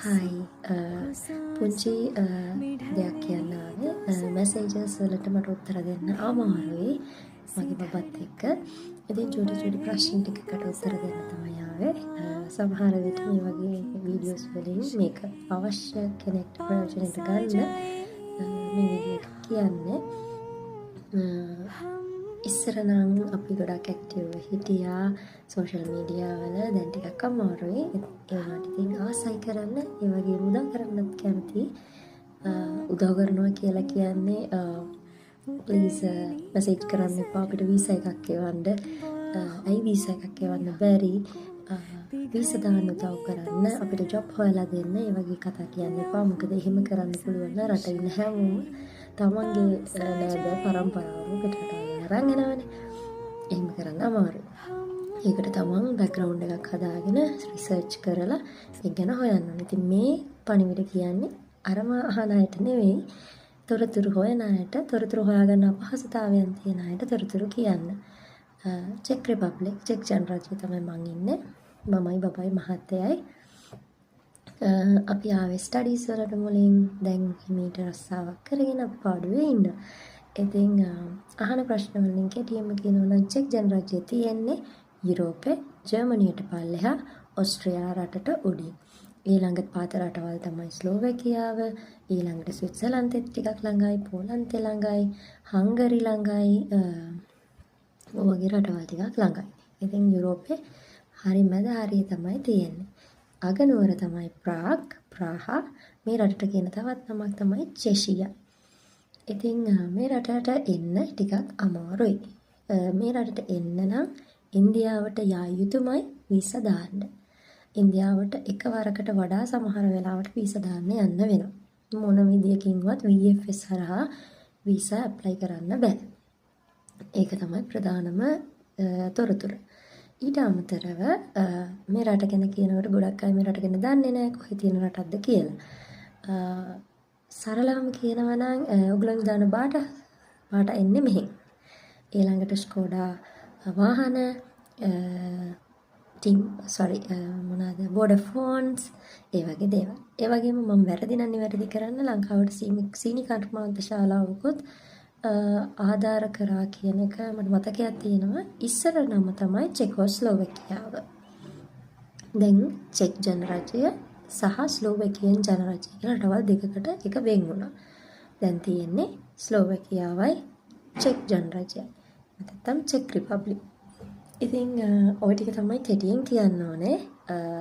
Hi, පුංචි දෙයක් කියන්න ආවේ. මැසේජස් වලට මට උත්තර දෙන්න අමාරුයි මගේ බබත් එක්ක. ඉතින් චූටි චූටි ප්‍රශ්න ටිකකට උත්තර දෙන්න තමයි ආවේ. සමහර විට මේ වගේ වීඩියෝස් වලින් මේක අවශ්‍ය කෙනෙක්ට ප්‍රයෝජනයට ගන්න මේ වීඩියෝ එක කියන්නේ. ඉස්සර නම් අපි ගොඩක් ඇක්ටිව් හිටියා සෝෂල් මීඩියා වල. දැන් ටිකක් අමාරුයි. ඒ වුණාට ඉතින් ආසයි කරන්න, ඒ වගේම උදව් කරන්නත් කැමතියි. උදව් කරනවා කියලා කියන්නේ ප්ලීස් මැසේජ් කරන්න එපා අපිට වීසා එකක් එවන්න. ඇයි වීසා එකක් එවන්න බැරි? වීසා දාන්න උදව් කරන්න, අපිට ජොබ් හොයලා දෙන්න, ඒ වගේ කතා කියන්න එපා. මොකද එහෙම කරන්න පුළුවන් නම් රටේ ඉන්න හැමෝම තමන්ගේ නෑදෑ පරම්පරාවම පිටරට අරන් එනවනේ. එහෙම කරන්න අමාරුයි. ඒකට තමන් බැක්ග්‍රවුන්ඩ් එකක් හදාගෙන රිසර්ච් කරලා ඒක ගැන හොයන්න ඕනේ. ඉතින් මේ පණිවිඩ කියන්නේ අරම අහන අයට නෙවෙයි, තොරතුරු හොයන අයට, තොරතුරු හොයාගන්න අපහසුතාවයන් තියෙන අයට තොරතුරු කියන්න. චෙක් රිපබ්ලික්, චෙක් ජනරාජ්‍යයේ තමයි මං ඉන්නේ. මමයි බබයි මහත්තයයි. අපි ආවේ ස්ටඩීස් වලට මුලින්. දැන් හිමීට රස්සාවක් කරගෙන අපි පාඩුවේ ඉන්නවා. ඉතින් අහන ප්‍රශ්න වලින් කෙටියෙන්ම කියනවා නම් චෙක් ජනරාජ්‍යය තියෙන්නේ යුරෝපේ, ජර්මනියට පල්ලෙහා, ඔස්ට්‍රියා රටට උඩින්. ඊළඟ පාත රටවල් තමයි ස්ලෝවැකියාව, ඊළඟට ස්විට්සර්ලන්තෙත් ටිකක් ළඟයි, පෝලන්තෙ ළඟයි, හංගරි ළඟයි, ඔය වගේ රටවල් ටිකක් ළඟයි. ඉතින් යුරෝපේ හරි මැද හරිය තමයි තියෙන්නේ. අගනුවර තමයි ප්‍රාග්, ප්‍රාහා. මේ රටට කියන තවත් නමක් තමයි චෙෂියා. ඉතින් මේ රටට එන්න ටිකක් අමාරුයි. මේ රටට එන්න නම් ඉන්දියාවට යා යුතුමයි වීසා දාන්න. ඉන්දියාවට එකවරකට වඩා සමහර වෙලාවට වීසා දාන්න යන්න වෙනවා. මොන විදියකින්වත් VFS හරහා වීසා ඇප්ලයි කරන්න බෑ. ඒක තමයි ප්‍රධානම තොරතුර. ඊට අමතරව මේ රට ගැන කියනකොට ගොඩක් අය මේ රට ගැන දන්නේ නෑ, කොහේ තියෙන රටක්ද කියලා. සරලවම කියනවා නම් ඔයගොල්ලෝ දාන බාට බාට එන්නේ මෙහෙන්. ඊළඟට ස්කෝඩා වාහන, ටීම්, සෝරි, මොනවාද, වෝඩෆෝන්ස්, ඒ වගේ දේවල්. ඒ වගේම මම වැරදි නම් නිවැරදි කරන්න, ලංකාවට සීනි කර්මාන්ත ශාලාවකුත් ආධාර කරා කියන එක මට මතකයක් තියෙනවා. ඉස්සර නම තමයි චෙකෝස්ලෝවැකියාව. දැන් චෙක් ජනරජය සහ ස්ලෝවැකියන් ජනරජය කියලා රටවල් දෙකකට එක වෙන් වුණා. දැන් තියෙන්නේ ස්ලෝවැකියාවයි චෙක් ජනරජයයි. නැත්නම් චෙක් රිපබ්ලික්. ඉතින් ඔය ටික තමයි කෙටියෙන් කියන්න ඕනේ.